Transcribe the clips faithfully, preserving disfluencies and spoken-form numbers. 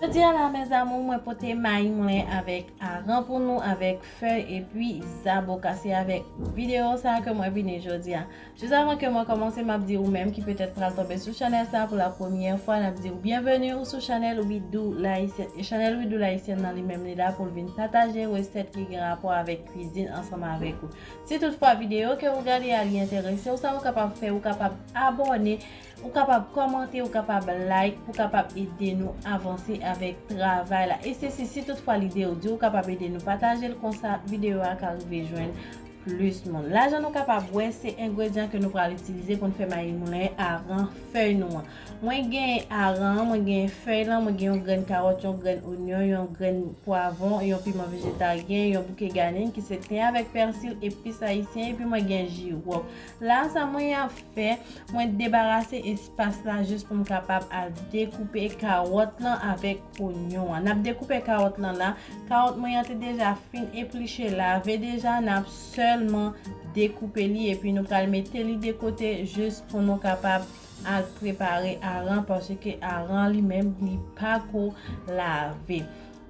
Jodi a la, mes amours, mwen pote mayi moulen avèk aran pou nou, avèk fèy epi zaboka. Se avèk videyo sa ke mwen vini jodi a. Jis avan ke mwen kòmanse, m ap di ou menm ki petèt pral tonbe sou chanèl sa pou la premyè fwa, n ap di ou byenveni ou sou chanèl Widou Layisyèn. E chanèl Widou Layisyèn nan li menm li la pou l vin pataje resèt ki gen rapò avèk kwizin ansanm avèk ou. Si toutfwa videyo ke ou gade a li enterese ou, sa ou kapab fè, ou kapab abòne, ou kapab kòmante, ou kapab like pou kapab ede nou avanse avèk travay la. E se si, si toutfwa lide ou di ou kapab ede nou pataje l, konsa videyo a ka rive jwenn plis moun. La jan nou kapab wè, se engredyan ke nou pral itilize pou n fè mayi moulen, aran, fèy nou an. Mwen gen aran, mwen gen fèy lan, mwen gen yon grenn kawòt, yon grenn onyon, yon grenn pwavwon, yon piman vejetaryen, yon bouke ganin ki se ten avèk pèsi, epis ayisyen, epi mwen gen jiwòf. La sa mwen ap fè, mwen debarase espas la jis pou m kapab al dekoupe kawòt lan avèk onyon an. N ap dekoupe kawòt lan la. Kawòt mwen an te deja fin epliche, lave deja, n ap sèlman dekoupe li epi nou pral mete li de kote jis pou nou kapab al prepare aran, paske aran li menm li pa ko lave.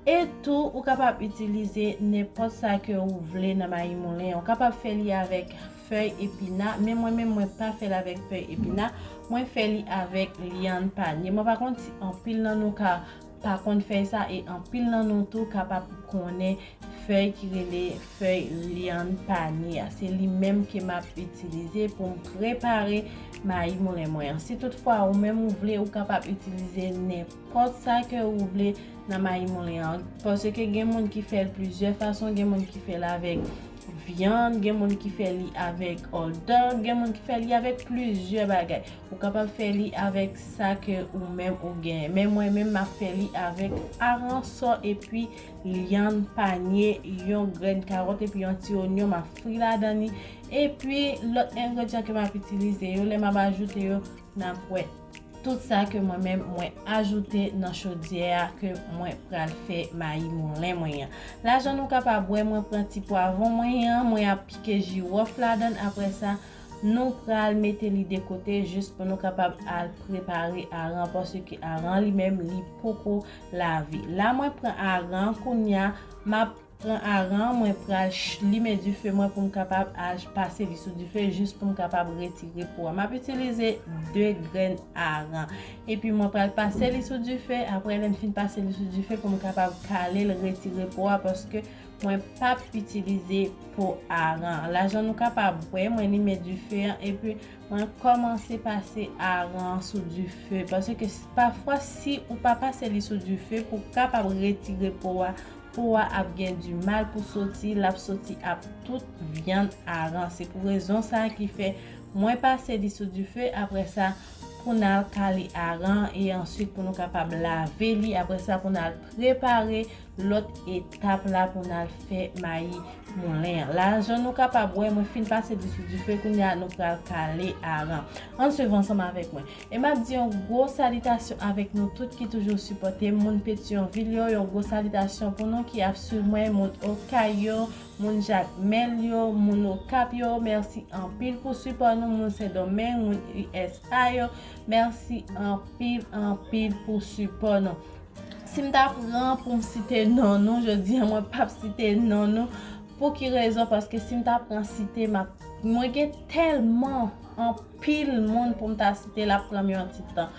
E tou, ou kapab itilize nenpòt sa ke ou vle nan mayi moulen an. Ou kapab fè li avèk fèy epina, men mwen menm mwen pa fè l avèk fèy epina, mwen fè li avèk lyann panye. Mwen pa konn si anpil nan nou ka pa konn fèy sa, e anpil nan nou tou kapab konnen fèy ki rele fèy lyann panye a. Se li menm ke m ap itilize pou m prepare mayi moulen mwen an. Si toutfwa ou menm ou vle, ou kapab itilize nenpòt sa ke ou vle nan mayi moulen an. Paske gen moun ki fè l plizyè fason, gen moun ki fè l avèk vyann, gen moun ki fè li avèk hot dog, gen moun ki fè li avèk plizyè bagay. Ou kapab fè li avèk sa ke ou menm ou genyen. Men mwen menm, m ap fè li avèk aransò epi lyann panye, yon grenn kawòt epi yon ti onyon, m ap fri ladan li. Epi lòt engredyan ke m ap itilize yo, lè m ap ajoute yo, n ap wè tout sa ke mwen menm mwen ajoute nan chodyè a ke mwen pral fè mayi moulen mwen an. La jan nou kapab wè, mwen pran ti pwavwon mwen an, mwen ap pike jiwòf ladan l. Apre sa, nou pral mete li de kote jis pou nou kapab al prepare aran, paske aran li menm li poko lave. La mwen pran aran, kounye a m ap pran aran, mwen pral ch-, limen dife mwen pou m kapab al pase li sou dife jis pou m kapab retire po a. M ap itilize de grenn aran. Epi mwen pral pase li sou dife, apre lè m fin pase li sou dife pou m kapab kale l, retire po a, paske mwen p ap itilize po aran. La jan nou kapab wè, mwen limen dife an, epi mwen kòmanse pase aran sou dife. Paske s-, pafwa, si ou pa pase li sou dife, pou kapab retire po a, po a ap gen di mal pou soti, l ap soti ak tout vyann aran. Se pou rezon sa a ki fè mwen pase li sou dife, apre sa, pou n al kale aran, e answit pou nou kapab lave li, apre sa, pou n al prepare lòt etap la pou n al fè mayi moulen an. La jan nou kapab wè, mwen fin pase li sou dife, kounye a nou pral kale aran. Ann swiv ansanm avèk mwen. E m ap di yon gwo salitasyon avèk nou tout ki toujou sipòte m, moun Petyonvil yo, yon gwo salitasyon pou nou ki ap swiv mwen, moun Okay yo, moun Jakmèl yo, moun Okap yo, mèsi anpil pou sipò nou, moun Sendomeng, moun U S A yo, mèsi anpil, anpil pou sipò nou. Si m ta pran pou m site non nou, jodi a mwen p ap site non nou. Pou ki rezon? Paske si m ta pran site, m ap, mwen gen tèlman anpil moun pou m ta site, l ap pran m yon ti tan.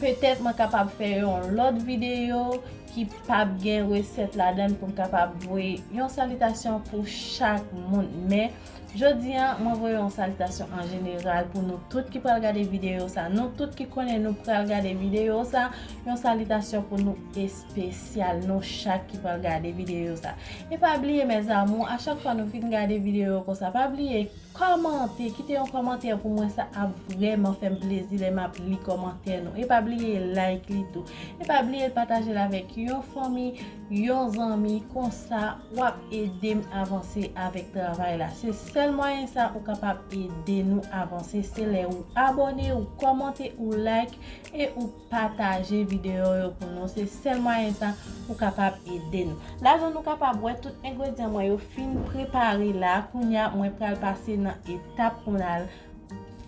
Petèt mwen kapab fè yon lòt videyo ki p ap gen resèt ladan l pou m kapab voye yon salitasyon pou chak moun. Men, jodi a, mwen voye yon salitasyon an jeneral pou nou tout ki pral gade videyo sa. Nou tout ki konnen nou pral gade videyo sa, yon salitasyon pou nou espesyal, nou chak ki pral gade videyo sa. E pa bliye, mes amours, a chak fwa nou fin gade videyo konsa, pa bliye kòmante, kite yon kòmantè pou mwen, sa ap vrèman fè m plezi lè m ap li kòmantè nou. E pa bliye like li tou. E pa bliye pataje l avèk yon fanmi, yon zanmi, konsa w ap ede m avanse avèk travay la. Se sèl mwayen sa ou kapab ede nou avanse, se lè ou abòne, ou kòmante, ou like e ou pataje videyo yo pou nou. Se sèl mwayen sa ou kapab ede nou. La jan nou kapab wè, tout engredyan mwen yo fin prepare la. Kounye a, mwen pral pase nan etap pou n al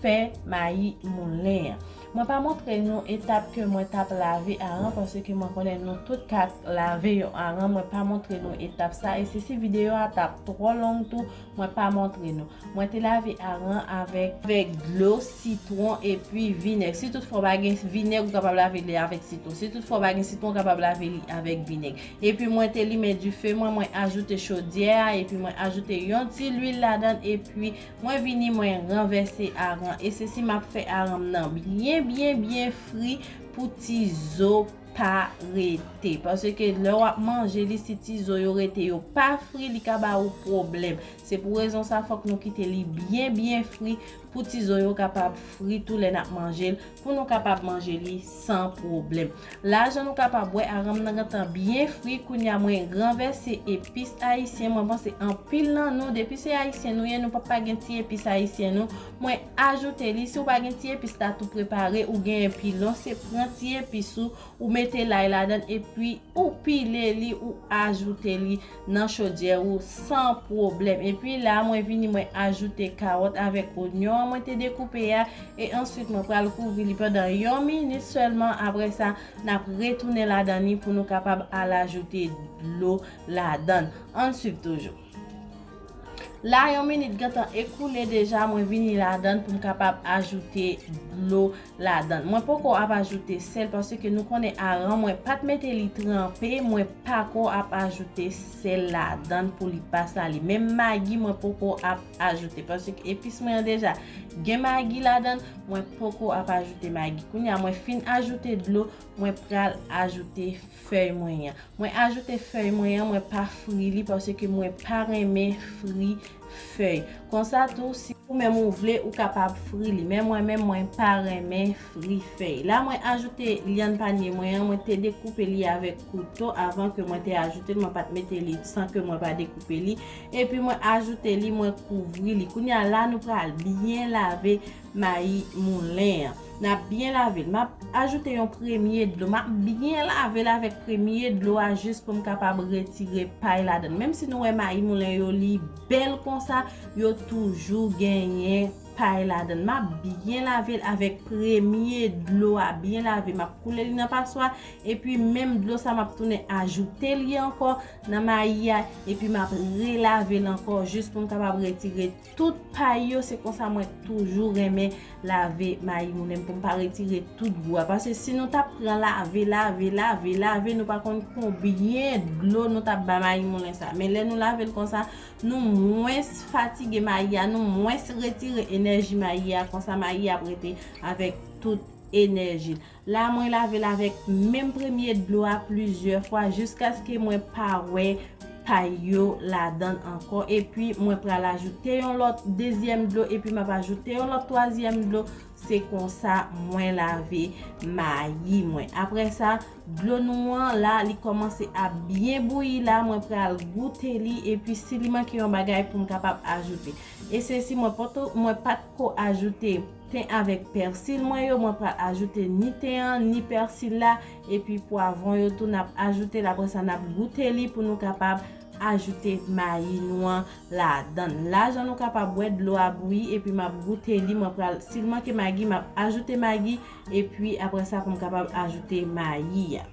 fè mayi moulen an. Mwen pa montre nou etap ke mwen t ap lave aran, paske mwen konnen nou tout ka lave yon aran. Mwen pa montre nou etap sa, e se si videyo a t ap twò long tou, mwen pa montre nou. Mwen te lave aran avèk, avèk dlo, sitwon epi vinèg. Si toutfwa w pa gen vinèg, ou kapab lave li avèk sitwon. Si toutfwa w pa gen sitwon, ou kapab lave li avèk vinèg. Epi mwen te limen dife mwen, mwen ajoute chodyè a, epi mwen ajoute yon ti lwil ladan, epi mwen vini mwen ranvèse aran. E se si m ap fè aran m nan byen, byen, byen fri pou ti zo pa rete. Paske lè w ap manje li, si ti zo yo rete, yo pa fri, li ka ba ou pwoblèm. Se pou rezon sa, fòk nou kite li byen, byen fri pou ti zo yo kapab fri tou lè n ap manje l, pou nou kapab manje li san pwoblèm. La, jan nou kapab wè, aran m nan gentan byen fri. Kounye a, mwen ranvèse epis ayisyen. Mwen panse anpil nan nou, depi se ayisyen nou ye, nou p ap pa gen ti epis ayisyen nou. Mwen ajoute li. Si w pa gen ti epis la tou prepare, ou genyen pilon, se pran ti epis ou, ou mete lay ladan, epi ou pile li, ou ajoute li nan chodyè ou san pwoblèm. Epi la, mwen vini, mwen ajoute kawòt avèk onyon an mwen te dekoupe a, e answit mwen pral kouvri li pandan yon minit sèlman. Apre sa, n ap retounen ladan li pou nou kapab al ajoute dlo ladan. Ann swiv toujou. La, yon minit gentan ekoule deja, mwen vini ladan pou m kapab ajoute dlo ladan. Mwen poko ap ajoute sèl, paske nou konnen aran mwen pa t mete li tranpe, mwen pako ap ajoute sèl ladan pou li pa sale. Menm magi, mwen poko ap ajoute, paske epis mwen an deja gen magi ladan, mwen poko ap ajoute magi. Kounye a, mwen fin ajoute dlo, mwen pral ajoute fèy mwen an. Mwen ajoute fèy mwen an, mwen pa fri li, paske mwen pa renmen fri fèy. Konsa tou, si ou menm ou vle, ou kapab fri li. Men mwen menm, mwen pa renmen fri fèy. La, mwen ajoute lyann panye mwen an, mwen te dekoupe li avèk kouto avan ke mwen te ajoute l, mwen pa t mete li san ke mwen pa dekoupe li. Epi mwen ajoute li, mwen kouvri li. Kounye a la, nou pral byen lave mayi moulen an. N ap byen lave l. M ap ajoute yon premye dlo. M ap byen lave l avèk premye dlo a jis pou m kapab retire pay ladan l. Menm si nou wè mayi moulen yo, li bèl konsa, yo toujou genyen pay ladan l. M ap byen lave l avèk premye dlo a, byen lave. M ap koule li nan paswa, epi menm dlo sa, m ap tounen ajoute li ankò nan mayi a, epi m ap relave l ankò jis pou m kapab retire tout pay yo. Se konsa mwen toujou renmen lave mayi moulen m pou m pa retire tout gou a. Paske si nou t ap pran lave, lave, lave, lave, nou pa konn konbyen dlo nou t ap ba mayi moulen sa. Men lè nou lave l konsa, nou mwens fatige mayi a, nou mwens retire enèji mayi a, konsa mayi a ap rete avèk tout enèji l. La, mwen lave l avèk menm premye dlo a plizyè fwa jiskaske mwen pa wè pay yo ladan l ankò. Epi, mwen pral ajoute yon lòt dezyèm dlo, epi m ap ajoute yon lòt twazyèm dlo. Se konsa mwen lave mayi mwen. Apre sa, dlo nou an la, li kòmanse ap byen bouyi la, mwen pral goute li, epi si li manke yon bagay pou m kapab ajoute. E se si mwen poto, mwen pa t ko ajoute ten avèk pèsi mwen yo, mwen pral ajoute ni ten an, ni pèsi la, epi pwavwon yo tou n ap ajoute l. Apre sa, n ap goute li pou nou kapab ajoute mayi nou an ladan l. La, jan nou kapab wè, dlo a bouyi, epi m ap goute li. Mwen pral, si l manke magi, m ap ajoute magi, epi apre sa, pou m kapab ajoute mayi a.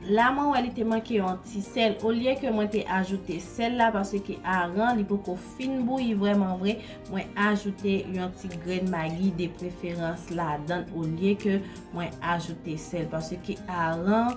La, mwen wè li te manke yon ti sèl. Olye ke mwen te ajoute sèl la, paske aran li poko fin bouyi vrèman vre, mwen ajoute yon ti grenn magi de preferans ladan l, olye ke mwen ajoute sèl, paske aran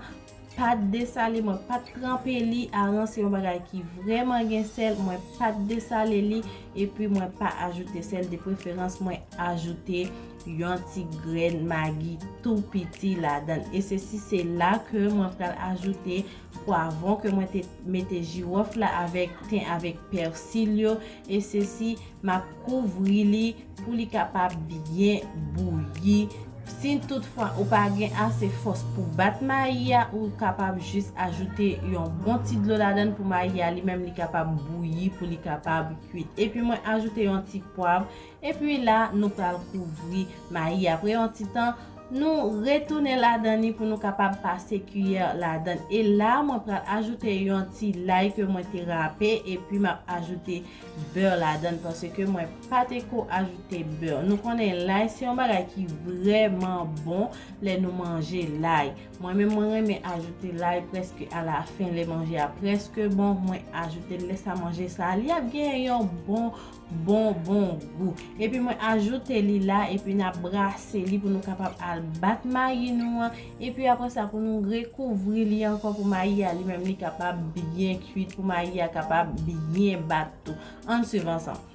pa t desale, mwen pa t tranpe li. Aran se yon bagay ki vrèman gen sèl, mwen pa t desale li, epi mwen pa ajoute sèl. De preferans, mwen ajoute yon ti grenn magi tou piti ladan l. E se si se la ke mwen pral ajoute pwavwon ke mwen te mete jiwòf la avèk ten avèk pèsi yo. E se si m ap kouvri li pou li kapab byen bouyi. Si toutfwa ou pa gen ase fòs pou bat mayi a, ou kapab jis ajoute yon bon ti dlo ladan l pou mayi a li menm li kapab bouyi, pou li kapab kwit. Epi mwen ajoute yon ti pwav. Epi la, nou pral kouvri mayi. Apre yon ti tan, Nou retounen ladan li pou nou kapab pase kiyè ladan. E la, mwen pral ajoute yon ti lay ke mwen te rape, epi m ap ajoute bè ladan, paske mwen pa te ko ajoute bè. Nou konnen lay se yon bagay ki vrèman bon lè nou manje lay. Mwen menm, mwen renmen ajoute lay prèske alafen, lè manje a prèske bon, mwen ajoute l. Lè sa manje sa, li ap gen yon bon, bon, bon gou. Epi mwen ajoute li la, epi n ap brase li pou nou kapab al bat mayi nou an. Epi apre sa, pou nou rekouvri li ankò pou mayi a li menm li kapab byen kuit, pou mayi a kapab byen bat tou. Ann swiv ansanm.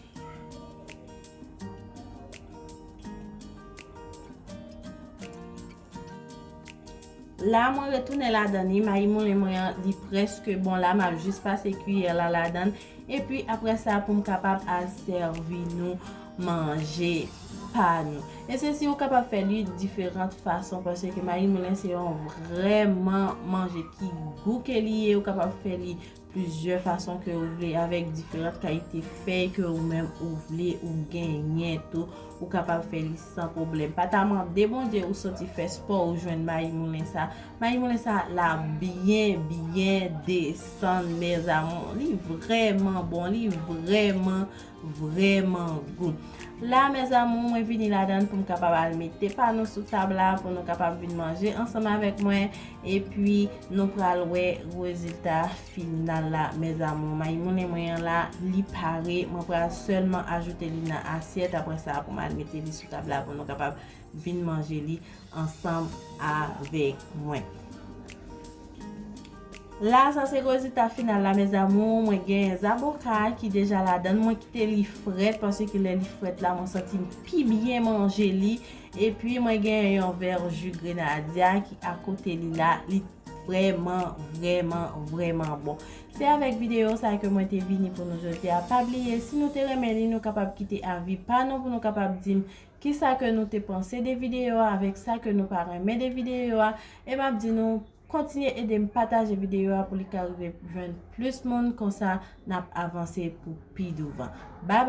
La, mwen retounen ladan li. Mayi moulen mwen an, li prèske bon la. M ap jis pase kiyè la ladan. Epi, apre sa, pou m kapab al sèvi nou manje pa nou. E sesi, ou kapab fè li diferan fason, paske mayi moulen se yon vrèman manje ki gou ke li ye. Ou kapab fè li plizyè fason ke ou vle, avèk diferan kalite fèy ke ou menm ou vle, ou genyen tou, ou kapab fè li san pwoblèm. Pa ta mande Bondye ou soti fè spò, ou jwenn mayi moulen sa. Mayi moulen sa la byen, byen desann, mes amours. Li vrèman bon, li vrèman, vrèman gou. La, mes amours, mwen vini ladan pou m kapab al mete pa nou sou tab la, pou nou kapab vin manje ansanm avèk mwen. Epi, nou pral wè rezilta final la, mes amours. Mayi moulen mwen an la, li pare. Mwen pral sèlman ajoute li nan asyèt. Apre sa, pou m al mete li sou tab la, pou nou kapab vin manje li ansanm avèk mwen. La, sa se rezilta final la, mes amours. Mwen gen zaboka ki deja ladan. Mwen kite li frèt, paske lè li frèt la, mwen santi m pi byen manje li. Epi, mwen gen yon vè ji grenadya ki akote li la. Li vrèman, vrèman, vrèman bon. Se avèk videyo sa ke mwen te vini pou nou jodi a. Pa bliye, si nou te renmen li, nou kapab kite avi pa nou pou nou kapab di m kisa ke nou te panse de videyo a, avèk sa ke nou pa renmen de videyo a. E m ap di nou, kontinye ede m pataje videyo a pou li ka rive jwenn plis moun, konsa n ap avanse pou pi douvan. Bye bye.